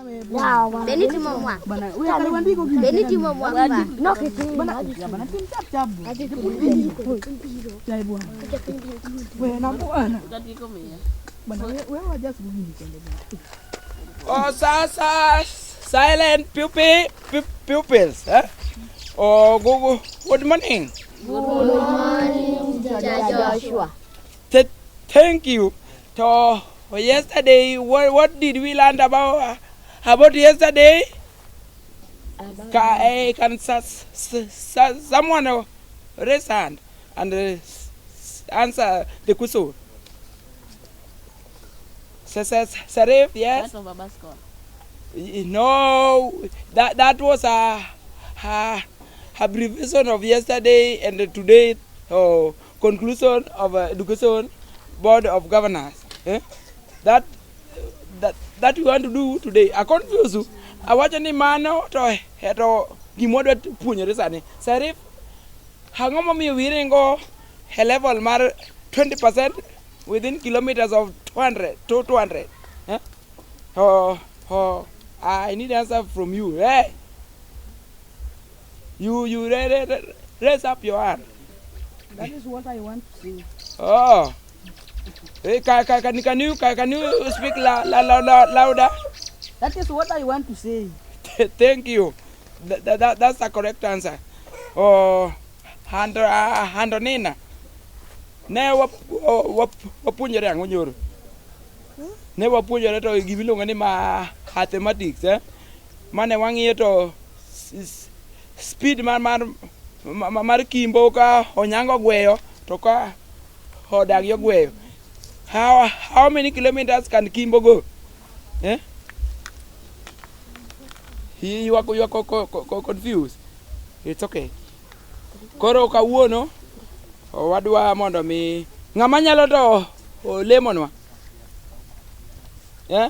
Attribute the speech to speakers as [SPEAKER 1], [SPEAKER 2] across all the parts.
[SPEAKER 1] Be nitimo mwa?
[SPEAKER 2] Bana, we kar wandiko gini.
[SPEAKER 1] Be nitimo mwa ba?
[SPEAKER 3] No kitim.
[SPEAKER 2] Bana, ya bana tim chap chap. Jai bwana. We na bwana. Bana, we we just gini kende bwana.
[SPEAKER 4] Oh, sasa silent pupil, pupils. Eh? Oh, go, good morning.
[SPEAKER 1] Teacher Joshua.
[SPEAKER 4] Thank you. So yesterday, what did we learn about yesterday? Can someone raise hand and answer the question? Sarif, yes. No, that was a abbreviation of yesterday and today. Conclusion of education board of governors. Eh? That we want to do today. I confuse you. Awacho ni mano to gima wadwa puonjore sani. Sarif, ang'o momiyo wiringo e level mar 20% within kilometers of 200 to 200? Eh? Oh, I need answer from you. Hey, you raise up your hand.
[SPEAKER 2] That is what I want to say.
[SPEAKER 4] Oh. Hey, can you speak louder?
[SPEAKER 2] That is what I want to say.
[SPEAKER 4] Thank you. That's the correct answer. Oh, Handonina. Ne wapuonjore ang'o nyoro? Ne wapuonjore to gimiluongo ni mathematics, eh? Mane wang'iyo to speed mar Kimbo ka Onyango gweyo to ka Odagi ogweyo. How many kilometers can Kimbo go? Eh? You are confused. It's okay. Koro kawuono wadwa mondo mi ng'ama nyalo to olemonwa. Eh?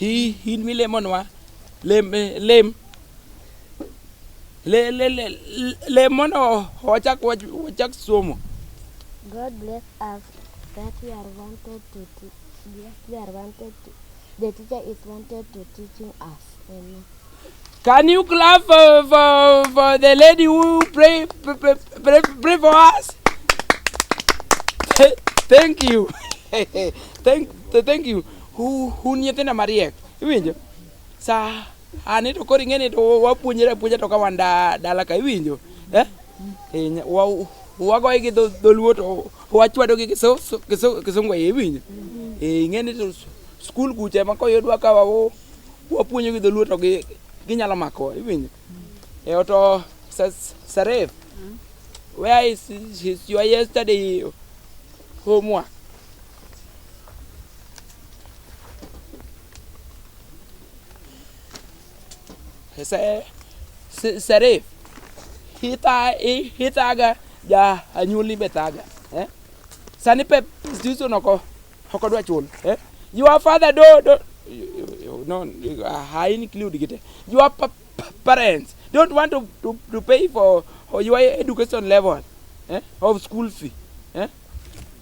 [SPEAKER 4] In milemonwa. Lem lem mondo wachak somo.
[SPEAKER 3] God bless us that we are wanted to the teacher is wanted to teaching us. Amen.
[SPEAKER 4] Can you clap for the lady who pray for us? Thank you. Thank you. Who nyithindo mariek. Iwinjo? Sa ani to koro ing'eni to wapuonjre apuonja to ka wan dala ka iwinjo? Eh? Wagoye gi dholuo to wachwado gi kisungu e iwinjo? Ing'eni to skul kucha ema koyudwa ka wapuonjo gi dholuo to ginyalo makowa iwinjo? To Sarif, where is your yesterday homework? Sarif, ithaga ja anyuolni be thaga. Eh? Sani pe tuition ok odwa chul. Eh? Your father do no, I include it. Your parents don't want to pay for your education level, eh? Of school fee. Eh?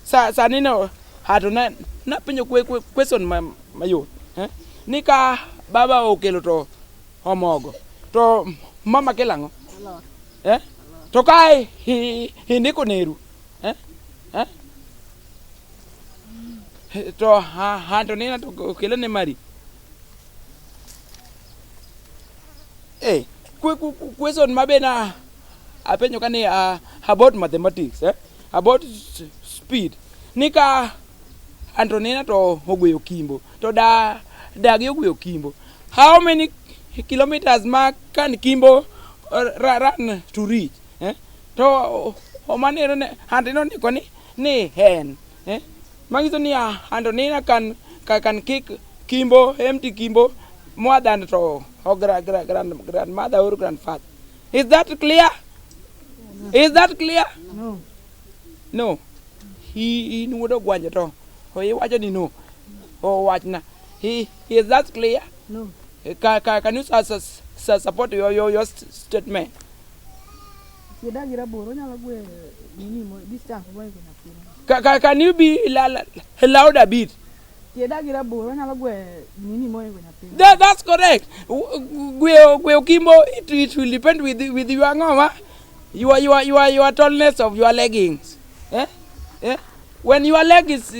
[SPEAKER 4] Sani no hato na penjo question mayot. Eh? Ni ka baba okelo to omogo to mama kelang'o? Eh? To kae indiko neru. Eh? Eh? To Antonina to kelo ne mari. Eh, question mabe na apenjo kani about mathematics, eh? About speed. Nika Antonina to ogweyo Kimbo. To dagi ogweyo Kimbo. How many kilometers ma can Kimbo run to reach? Eh? To omanero ne Antonina ndiko ni hen. Eh? Mangiso ni Antonina can kick Kimbo, empty Kimbo more than to or grandmother or grandfather. Is that clear? Is that clear?
[SPEAKER 2] No.
[SPEAKER 4] No. He nuodo gwanjo to. Oiwacho ni no. Owachna. Is that clear?
[SPEAKER 2] No.
[SPEAKER 4] Can you support your statement? Can you be loud a bit?
[SPEAKER 2] Tienda gi rabolo anyalo gwe nini moingo nyathi.
[SPEAKER 4] That's correct. Gweyo kimbo, it will depend with your ang'owa, your tallness of your leggings. Eh? Eh? When your leg is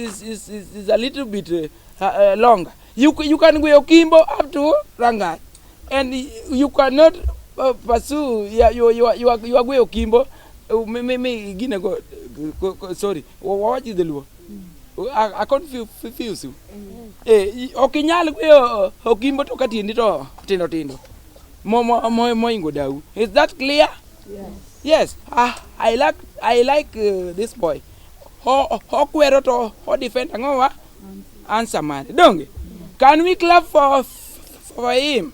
[SPEAKER 4] a little bit longer, you can gweyo kimbo up to rangach, and you cannot pursue your gweyo kimbo. Me gine go, sorry, wawach dholuo. I confuse you. Ok inyal gweyo okimbo to ka tiendi to tindo tindo. Moingo dau. Is that clear?
[SPEAKER 2] Yes.
[SPEAKER 4] Yes. I like this boy. Okwero to o defend ang'owa? Answer mare. Donge? Can we clap for him?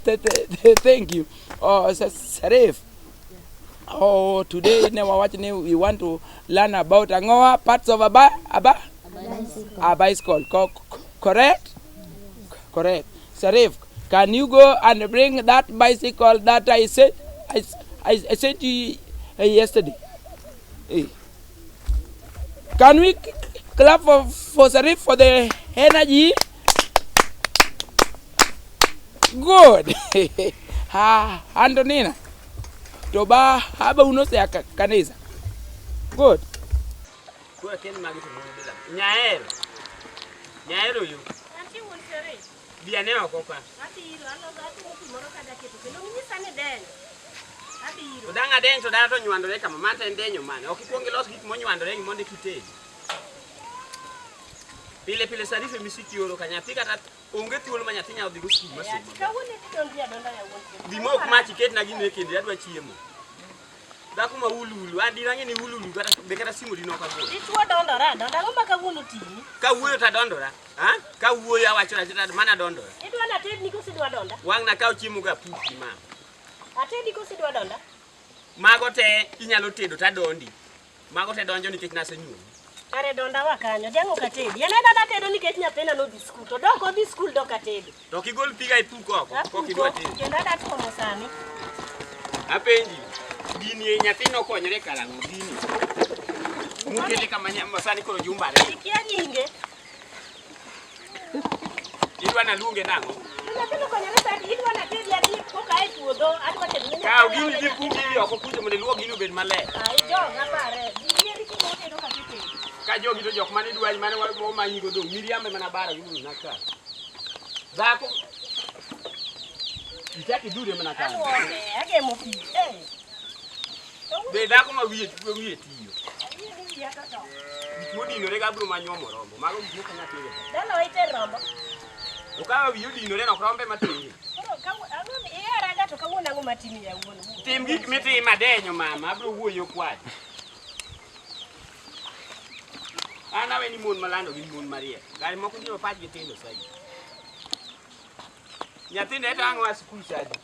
[SPEAKER 4] Thank you. Oh, Sarif. Oh, today ne wawach ni we want to learn about ang'owa parts of a bicycle. Correct? Correct. Sarif, can you go and bring that bicycle that I said I said to you yesterday? Hey. Can we clap for Sarif for the energy? Good. Ha, Antonina. Toba haba unose ya kanisa. Good.
[SPEAKER 5] Kwa ken magi to mon bila. Nyaero. Nyaero yu.
[SPEAKER 6] Anti wuon Sere.
[SPEAKER 5] Bi ane oko ka.
[SPEAKER 6] Abiro aloso atimo gimoro kada keto kendo inyisa ni denyo. Abiro.
[SPEAKER 5] To dang' adeny to dala to nywandore kama ma to en denyo mane. Ok ikuong ilos gik monywandore gi mondo kitedi. Pile pile Sarife misiki oro ka nyathi kata onge thuolo ma nyathi nyalo dhi go skul ma somo.
[SPEAKER 6] Kawuono idhi adonda ya wuon Sere.
[SPEAKER 5] Dhi mok mach iketna gino e kendo adwa chiemo. Dhako ma ululu, an ni ululu kata be kata simu dino ok agolo.
[SPEAKER 6] Dichuo dondora adonda, ang'o ma kawuono timi?
[SPEAKER 5] Kawuoyo to adondora. Ha? Kawuoyo awacho awacha mana adondora.
[SPEAKER 6] Idwa ni atedni koso idwa donda?
[SPEAKER 5] Wang' nakaw chiemo ga apuki mama.
[SPEAKER 6] Atedi koso idwa donda?
[SPEAKER 5] Mago te inyalo tedo to adondi. Mago te donjo nikech nasenyuomi.
[SPEAKER 6] Kare donda wa kanyo, diang' ok atedi. An adwa tedo nikech nyathina nodhi skul, to dok odhi skul dok atedo.
[SPEAKER 5] To ok igol piga ipuk oko, pok idwa tedo.
[SPEAKER 6] Kendo adwa tuomo sani.
[SPEAKER 5] Apenji, gini nyathi nokonyore karang'o gini? Mukete kama sani koro jumbare.
[SPEAKER 6] Ikia nyinge.
[SPEAKER 5] Idwa naluonge nang'o?
[SPEAKER 6] Nyathi nokonyore sani, idwa natedi adi koka e puodho, adwa tedo ne
[SPEAKER 5] Kaw gini dhi puk oko kucho mondo iluok gini obed maler.
[SPEAKER 6] Ah, ijoga pare. Yieri kimo tedo kaka itedo.
[SPEAKER 5] Ka jogi to jok mane dwari mane wamanyi go dong' miriambo ema nabaro gi wuon ka. Dhako ichak idure mana kanyo.
[SPEAKER 6] Aluoke, agemo pi. Eh.
[SPEAKER 5] Be dhako ma wiye tiyo.
[SPEAKER 6] Ayie ni wiya to to.
[SPEAKER 5] Gik modinore ga abiro manyuomo rombo. Mago gik mok anyal tero.
[SPEAKER 6] Dalawa iter rombo.
[SPEAKER 5] To ka wiye odinore no ok rombe matere.
[SPEAKER 6] Koro ang'o iheraga to kawuono ang'o matimi ya wuon?
[SPEAKER 5] Tim gik mitimo adenyo mama, abiro wuoyo kwadi. An awe ni mon malando gin mon mariek. Gari moko nitie ma pachgi tindo saidi. Nyathino ento ang' oa skul sa adi?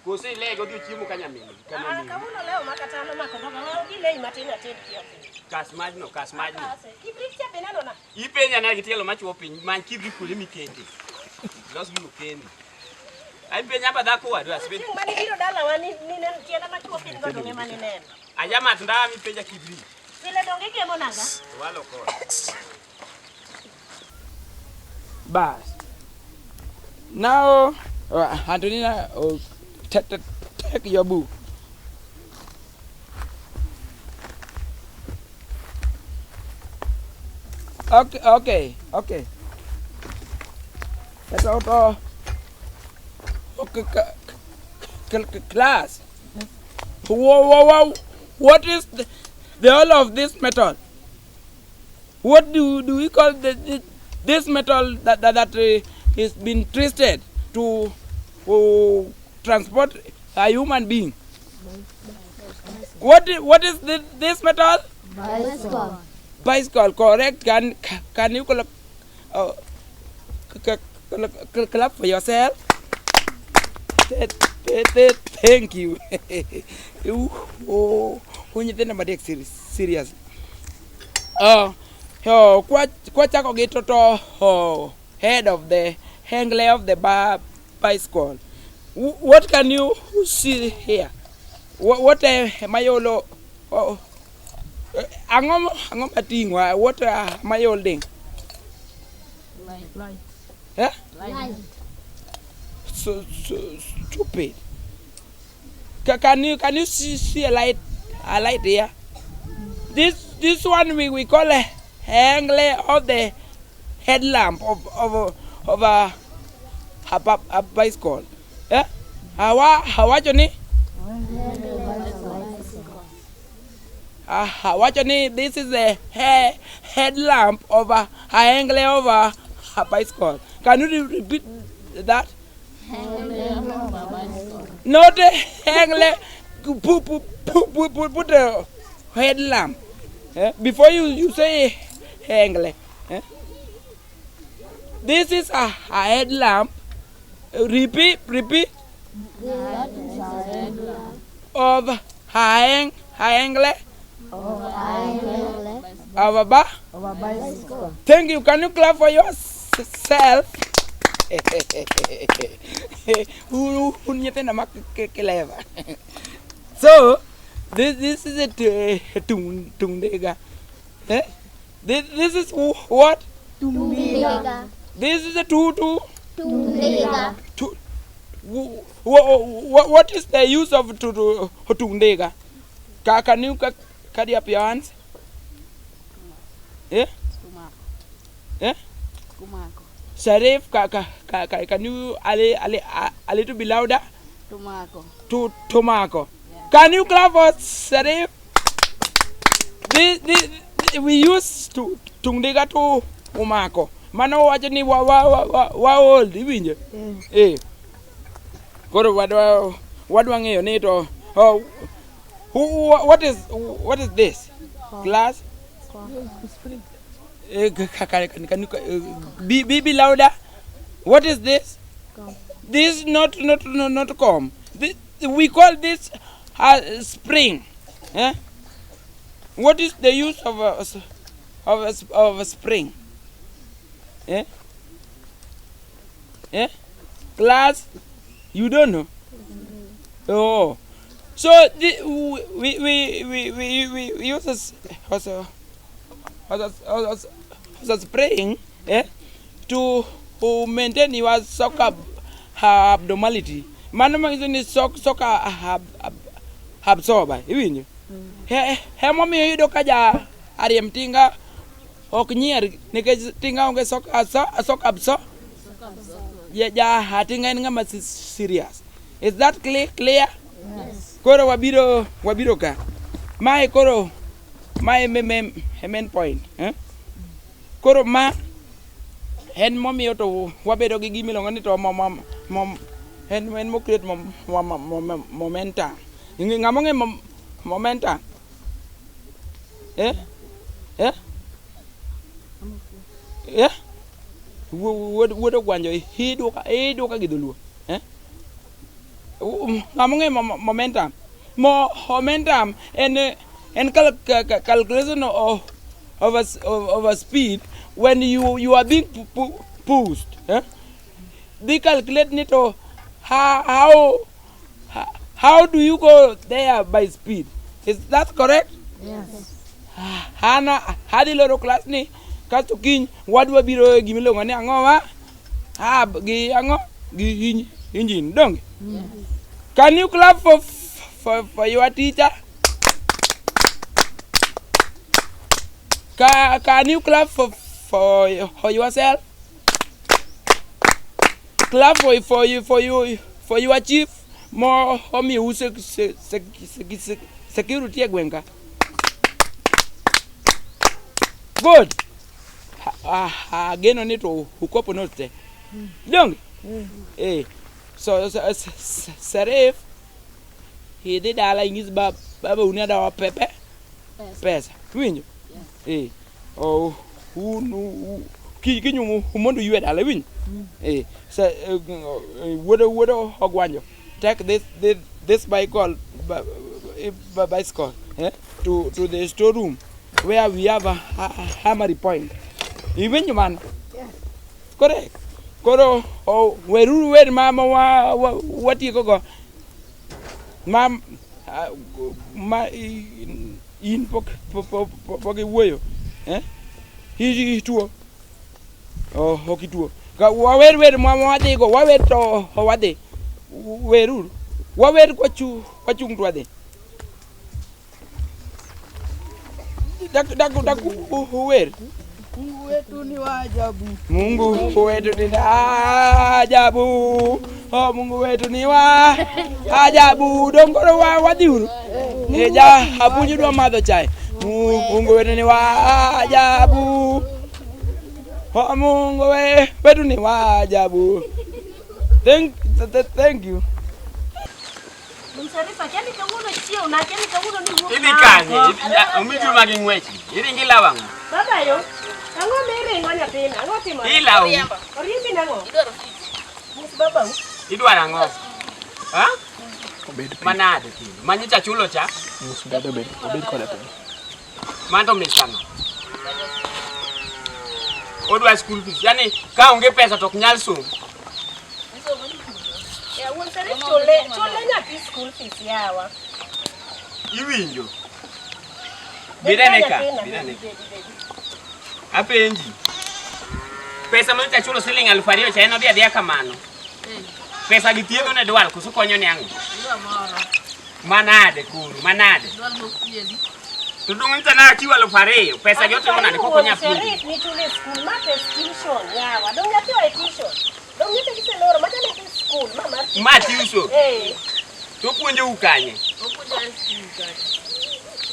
[SPEAKER 5] Koso ilege odhi ochiemo ka nyamin-gi, ka
[SPEAKER 6] Ah,
[SPEAKER 5] nyamin.
[SPEAKER 6] kawuono lewo ma kata an omako dhoga, we odhi leyi matin ated piyo piyo.
[SPEAKER 5] Kas majno, kas majno.
[SPEAKER 6] Kase. Kibrit cha be neno na.
[SPEAKER 5] Ipenja nade gi tielo machuo piny, many kibrit kuonde mikete. Los gino kendi. Ai penja ba dhako wadu asibed.
[SPEAKER 6] Chieng' mane ibiro dalawa ni neno tienda machuo piny go donge mane ineno.
[SPEAKER 5] Aja math ndawa mipenja kibrit.
[SPEAKER 6] Pile donge igemo naga?
[SPEAKER 5] To walo kode.
[SPEAKER 4] Bas. Now, Antonina, take your book. Okay. That's all. Okay, class. Whoa. What is the whole of this metal? What do we call this metal that is been twisted to transport a human being? What is this metal?
[SPEAKER 1] Bicycle.
[SPEAKER 4] Bicycle, correct. Can you clap for yourself? Thank you. Oh, nyithindo madek serious. Kwachako gi toto head of the angle of the bicycle. What can you see here? What am I Ang'o ang'o mating'o? What am I holding?
[SPEAKER 2] Light.
[SPEAKER 4] Eh?
[SPEAKER 1] Light.
[SPEAKER 4] So, so stupid. Can you see a light here? This one we call a angle of the headlamp of a bicycle. Eh? Hawa hawacho ni hawacho ni this is the headlamp of a angle of a bicycle. Can you repeat that? Not a angle. Put a headlamp. Eh? Before you say angle. Eh? This is a headlamp. Repeat, repeat. Of a angle of a bar.
[SPEAKER 2] Of a bicycle.
[SPEAKER 4] Thank you. Can you clap for yourself? Un nyithindo ma clever. So, this is a tung tung ndiga. Eh? This is what?
[SPEAKER 1] Tung ndiga.
[SPEAKER 4] This is a two two
[SPEAKER 1] Tung ndiga.
[SPEAKER 4] two. What is the use of to tung ndiga? Can you carry up your hands? Yeah? Yeah? Sharif, can you a little bit louder?
[SPEAKER 2] Tumako.
[SPEAKER 4] To Tomako. Can you clap for Sharif? This, we use to tung ndiga to umako. Mano wacho ni wa hold iwinjo? Eh. Koro wadwa ng'eyo ni to, oh, what is this? Class? Eh, can you be louder? What is this? This not come. This, we call this spring. Eh? What is the use of a spring? Eh? Eh? Class, you don't know. Oh, so the, we use as a spring, eh, to maintain your shock abnormality. Mano manyiso ni shock absorber, iwinjo? He momiyo iyudo ka ja ariemb tinga ok nyier nikech tinga onge shock absor ja tinga en ng'ama serious. Is that clear? Clear?
[SPEAKER 1] Yes.
[SPEAKER 4] Koro wabiro ka. Mae koro mae main point. Eh? Koro ma en momiyo to wabedo gi gimiluongo ni to en mo create momentum. Ng'ama ong'e momentum? Eh? Eh? Eh? Wuod ogwanjo iduoka gi dholuo. Eh? Ng'ama ong'e momentum? Momentum en calculation of a speed when you are being pushed. Eh? They calculate ni to how do you go there by speed? Is that correct?
[SPEAKER 2] Yes.
[SPEAKER 4] Hana hadhi loro class ni kasto kiny wadwa biro e gimiluongo ni ang'o wa hub gi ang'o gi engine donge. Can you clap for your teacher? Can you clap for yourself? Clap for your chief mo omiyou security e gweng' ka. Good. Ageno ni to ukopo notes te. Donge? Eh. So Serif idhi dala inyis baba uni adawa pepe pesa. Iwinjo? Eh. Oh, un kiny mondo uywe dala iwinjo? Eh. So, wuod ogwanjo take this bicycle eh, to the storeroom where we have a hammery point. Iwinjo mano? Correct. Koro weruru wer ma watieko go. Ma In pok pok pok iwuoyo. Eh? Ituo. Oh, ok ituo. Ka wawer wer ma wadhigo, wawer to wadhi. Weruru. Wawer kwachu wachung' to wadhi. Dak dak dak uwer.
[SPEAKER 2] Mungu wetu ni wa ajabu.
[SPEAKER 4] Mungu wetu ni ajabu. Oh, Mungu wetu ni wa ajabu. Dongoro wa wadhiuru. Eh, ja apuonju dwa madho chae. Mungu wetu ni wa ajabu. Oh, Mungu wetu ni wa ajabu. Thank you.
[SPEAKER 6] Msharifa, kiani kawuono chiew na kiani kawuono ni wuok.
[SPEAKER 5] Idhi kanye? Omiju magi ng'wech. Iringi law ang'o?
[SPEAKER 6] Baba yo, ang'o miringo nyathina? Ang'o timore?
[SPEAKER 5] Ilaw.
[SPEAKER 6] Oriembi nang'o? Nyis babau.
[SPEAKER 5] Idwaro ang'o? Ha? Manade kendo? Manyicha chulo cha?
[SPEAKER 7] Nyis dada obed obed kode piny.
[SPEAKER 5] Mano to mit ang'o? Odwa school fees. Yani ka onge pesa to ok nyal somo.
[SPEAKER 6] Ya, wuon Sharif chule, chule nyathi school fees yawa.
[SPEAKER 5] Iwinjo?
[SPEAKER 6] Bed
[SPEAKER 5] Bed ane
[SPEAKER 6] ka
[SPEAKER 5] ka.
[SPEAKER 6] nyathina,
[SPEAKER 5] Bed ane.
[SPEAKER 6] bedi, bedi, bedi.
[SPEAKER 5] Apenji. Pesa manyicha chulo siling 2000 cha en odhi adhiya kamano. Pesa gi thiedho ne dwal koso konyo ne ang'o? Manade koro, manade. To dong' nyicha ne achiwo 2000, pesa gi otimo nade kok onya puonjo?
[SPEAKER 6] Sharif ni chule school, ma pes tuition yawa. Dong' nyathi oa e tuition. Dong' nyathi giseloro, macha nyathi school, ma mar
[SPEAKER 5] Ma tuition.
[SPEAKER 6] Eh,
[SPEAKER 5] To puonjou kanye?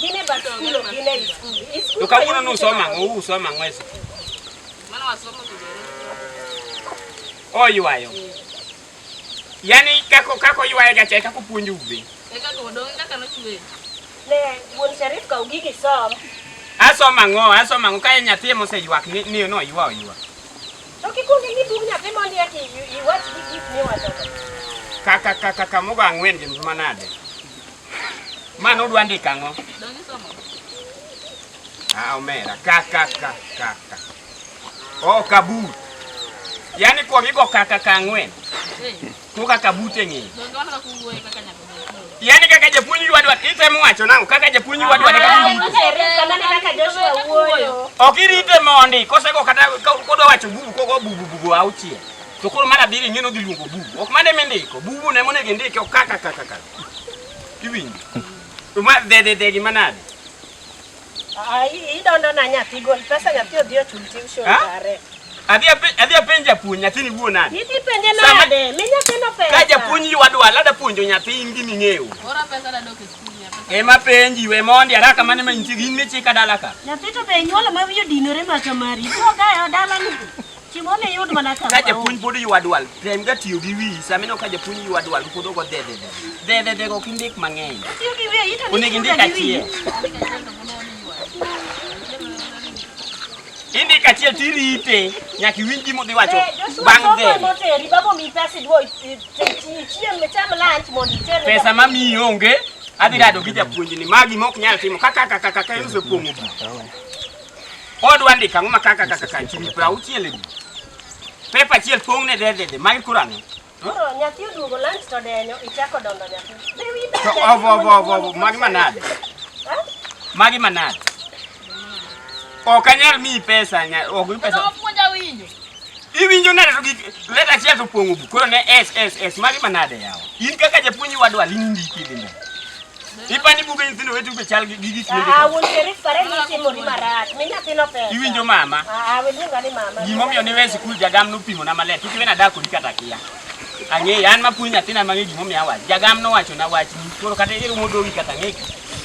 [SPEAKER 6] gin e bath school, ok gin ei school. I school
[SPEAKER 5] To kawuono
[SPEAKER 6] ka
[SPEAKER 5] nusomo ang'o? Usomo ang'o e sikul? Oywayo. Yani kako kako oywayo ga cha e kako puonjou be.
[SPEAKER 6] Ne, wuon Sharif kaw gigi som.
[SPEAKER 5] Asomo ang'o? Asomo ang'o? Ka en nyathi ema oseywak ni ni no oywa oywa.
[SPEAKER 6] To kikuong ing'i bug nyathi mondi eki iwach gi gik miwachogo.
[SPEAKER 5] Kaka kaka kamogo ang'wen gi manade. Mano udwa ndiko ang'o? Ah, omera. Ka ka ka ka ka. Oh, kabut. Yani kuong igo ka ka ka ang'wen. Koka kabut e ng'eye. Yani kaka japuonj ywa dwa itemo wacho nang'o? Kaka japuonj ywa dwa kaka
[SPEAKER 6] Wuon Sharif, kamano e kaka Joshua wuoyo.
[SPEAKER 5] Ok irite mondi kosego kata kodwa wacho bubu kogo bubu bubu auchiel. To koro mar abiriyo ing'e nodhi luongo bubu. Ok mano emindiko. Bubu ne monego indike ok kaka kaka kaka. Iwinjo? To ma dhe dhe dhe gima nade?
[SPEAKER 6] Ah, idondo na nyathi gol pesa nyathi odhi ochul tuition
[SPEAKER 5] Ha?
[SPEAKER 6] kare.
[SPEAKER 5] Adhi adhi apenj japuonj nyathini wuo nade?
[SPEAKER 6] Idhi penje
[SPEAKER 5] Sama-
[SPEAKER 6] nade? Mi nyathino pesa.
[SPEAKER 5] Ka japuonj ywa dwal ada puonjo nyathi in gima ing'eyo. Ema penji we mondi haraka mane ma intie in michika dala ka.
[SPEAKER 6] Nyathi to be inyuolo ma wiye odinore ma kamari. Ituo ka e dala ni. Chiemo ne yud mana kama.
[SPEAKER 5] Ka japuonj pod ywa dwal, tem ga tiyo gi wiyi. Sama ineno ka japuonj ywa dwal pod ogo dhe dhe dhe. Dhe dhe dhe go ok indik mang'eny.
[SPEAKER 6] Tiyo gi wiye ito
[SPEAKER 5] Onego indik achiel. Indik achiel tirite nyaka iwinj gima odhi wacho bang'
[SPEAKER 6] Joshua
[SPEAKER 5] dhe.
[SPEAKER 6] somo moteri baba omiyi pesa iduo ichiem icham lunch mondo iter.
[SPEAKER 5] Pesa mamiyi onge, adhi rado gi japuonjni. Ma gima ok nyal timo kaka kaka kaka en osepong'o buk. Odwa ndiko ang'o ma kaka kaka kaka chiegni 60 e buk. Pepa achiel pong' ne dhe dhe dhe. Magi koro ang'o?
[SPEAKER 6] Koro nyathi oduogo lunch to denyo ichako dondo nyathi. Be wiyi ber
[SPEAKER 5] To
[SPEAKER 6] nyathi
[SPEAKER 5] ovo ovo ovo ovo magi manade?
[SPEAKER 6] Ha?
[SPEAKER 5] Magi manade? Ok anyal miyi pesa, ok mi pesa. Iwinjo nade to gik leta achiel to pong'o buk. Koro ne S S S magi manade yawa. In kaka japuonj wadwa ling ndiki dhi mbele. Ipani buge nyithindo weteu be chal gi gik
[SPEAKER 6] Ah,
[SPEAKER 5] mindiko.
[SPEAKER 6] wuon Sherif pare ni itimori marach. Mi nyathino pesa.
[SPEAKER 5] Iwinjo mama?
[SPEAKER 6] Ah, we luonga ni mama.
[SPEAKER 5] Gimomiyo niwe sikul jagam nopimona maler. Kik iwena dak kodi kata kia. Ang'eyo an mapuonjo nyathina mang'e gimomiyo awacho. Jagam nowachona wachni. Koro kata irumo dhogi kata ang'e.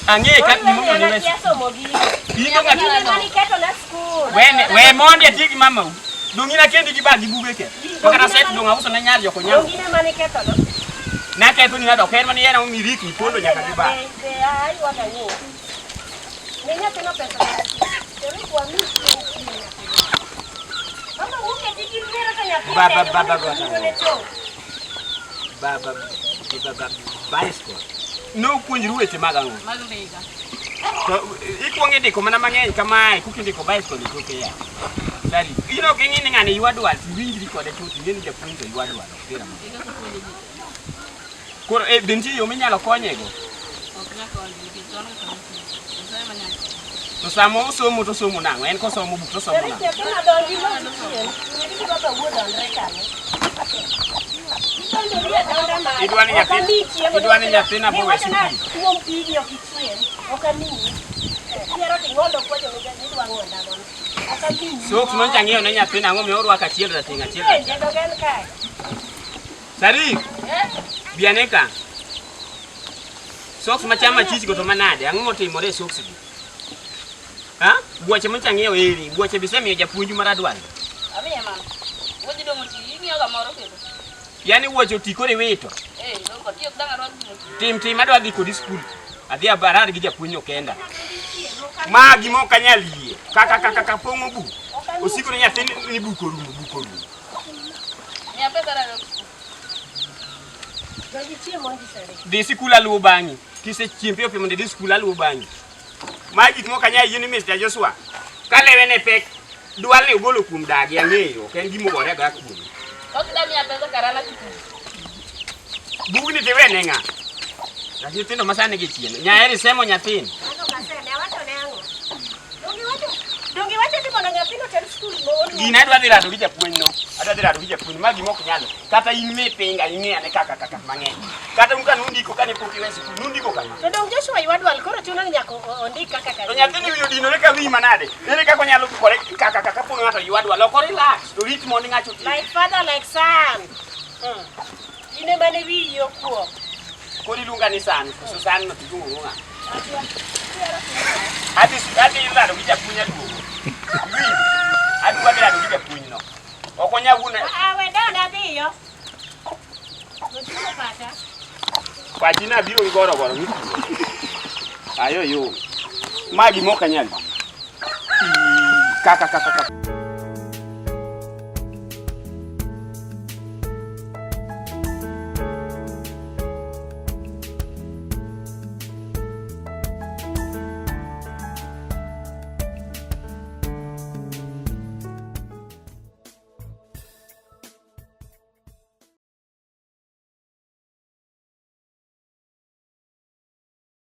[SPEAKER 5] Ang'e kaka gimomiyo niwe
[SPEAKER 6] Kia
[SPEAKER 5] sikul.
[SPEAKER 6] somo gigi.
[SPEAKER 5] In to ng'at
[SPEAKER 6] Gige mane iketo na skul.
[SPEAKER 5] We mondi ati gi mamau. Dong' in akendi gi bag gi buge ke. Ma kata set dong' auso ne nyar joko nyam.
[SPEAKER 6] Dong' gine mane iketho no.
[SPEAKER 5] Naketho ni nade ok en mane yiero mi rikni pondo nyaka gi bag.
[SPEAKER 6] Be aywak ang'e. Mi nyathino pesa. Sherif wami chiemo chiemo nyathino. Mama wuok e tiji mero to nyathi
[SPEAKER 5] Ba, ba,
[SPEAKER 6] denyo,
[SPEAKER 5] ba, ba,
[SPEAKER 6] mondo
[SPEAKER 5] ba,
[SPEAKER 6] oduogo
[SPEAKER 5] ba.
[SPEAKER 6] ne choo.
[SPEAKER 5] Ba ba ba ba bicycle. Nopuonjru weche mag ang'o? To ikuongo indiko mana mang'eny kamae koka indiko bicycle e toke ya. Sari, in ok ing'i ni ng'ani ywa dwal, tiwinjri kode chuth, ing'e ni japuonj to ywa dwal, ok tera maber. Koro be nitie yo minyalo konyego? To sama osomo to osomo nang'o? En kosomo buk to osomo
[SPEAKER 6] Eric
[SPEAKER 5] nang'o?
[SPEAKER 6] nyathina donji ma chien. Ng'e baba wuod dondre kanyo. Idondori adonda mara.
[SPEAKER 5] Idwa ni nyathi-
[SPEAKER 6] Ok amiyi chiemo,
[SPEAKER 5] idwa ni nyathina bo we
[SPEAKER 6] Niwacho na
[SPEAKER 5] sikul.
[SPEAKER 6] Kuom pigi ok ichiem. Ok amiyi. Kiero ting'ondo kwacho nidwa ng'onda gono. Ok amiyi.
[SPEAKER 5] Soks noncha ang'iewo ne nyathina ang'o miyo orwako achiel rateng' achiel rateng'.
[SPEAKER 6] Penje dog en kae.
[SPEAKER 5] Sarik, bi ane ka. Soks machamo achich go to manade? Ang'o motimore e soks gi? Ha? Wuoche manyocha ang'iewo eri, wuoche be isemiyo japuonju mar adwal.
[SPEAKER 8] Amiye mama. Wuoche dong' oti, ing'iyo kamoro kendo.
[SPEAKER 5] Yaani wuoche oti koro iwito.
[SPEAKER 8] Eh, dong' koti ok dang' arwak gima oti.
[SPEAKER 5] Tim tim adwa dhi kodi skul. Adhi arar gi japuonj no kenda. Ma gima ok anyal yie. Kaka kaka ka pong'o buk. Osiko ni nyathi ni buk orumo, buk orumo.
[SPEAKER 8] Miya pesa rado.
[SPEAKER 6] Donji chiemo mondi Sarik.
[SPEAKER 5] Dhi sikul aluwo bang'i. Kisechiem piyo piyo mondo idhi sikul aluwo bang'i. Ma gik moko anyal yie ni Mr. Joshua. Ka lewe ne pek, dwal ni ogolo kuom dagi ang'eyo, ok en gima ogore agora kuome.
[SPEAKER 8] Ok da miya pesa kara sikul.
[SPEAKER 5] Bugni tiwe ne ng'a? Lakini nyithindo ma sani gi chien. Nyaeri semo nyathini.
[SPEAKER 6] Ano kaseme, awacho ne ang'o? Donge iwacho donge iwacho ni mondo nyathino oter skul mondo
[SPEAKER 5] Gini adwa dhi rado gi japuonj no. Adwa dhi rado gi japuonj. Ma gima ok nyal. Kata in mipinga ing'e ane kaka kaka mang'eny. Kata un ka nundiko kane pok iwe sikul, nundiko kama.
[SPEAKER 6] To dong Joshua ywadwal koro chuno ni nyaka ondik kaka
[SPEAKER 5] To nyathini wiye odinore ka wiyi manade? Ere kaka onyalo kore kaka kaka po ng'ato ywadwa loko relax to rit mondo ng'ato otim.
[SPEAKER 6] Like father like son. In ema ne wiyi okuok.
[SPEAKER 5] Koro iluonga ni san, koso san no tiluongo go ng'a? Adhi adhi rado gi japuonj aduogo. Iwinjo? Adwa dhi rado gi japuonj no. Ok onyal wuon
[SPEAKER 6] Ah, we dona dhiyo. Oting'o pacha.
[SPEAKER 5] pachi na biro gi goro goro mitugo. Ayo yo. Ma gima ok anyal. Kaka kaka kaka.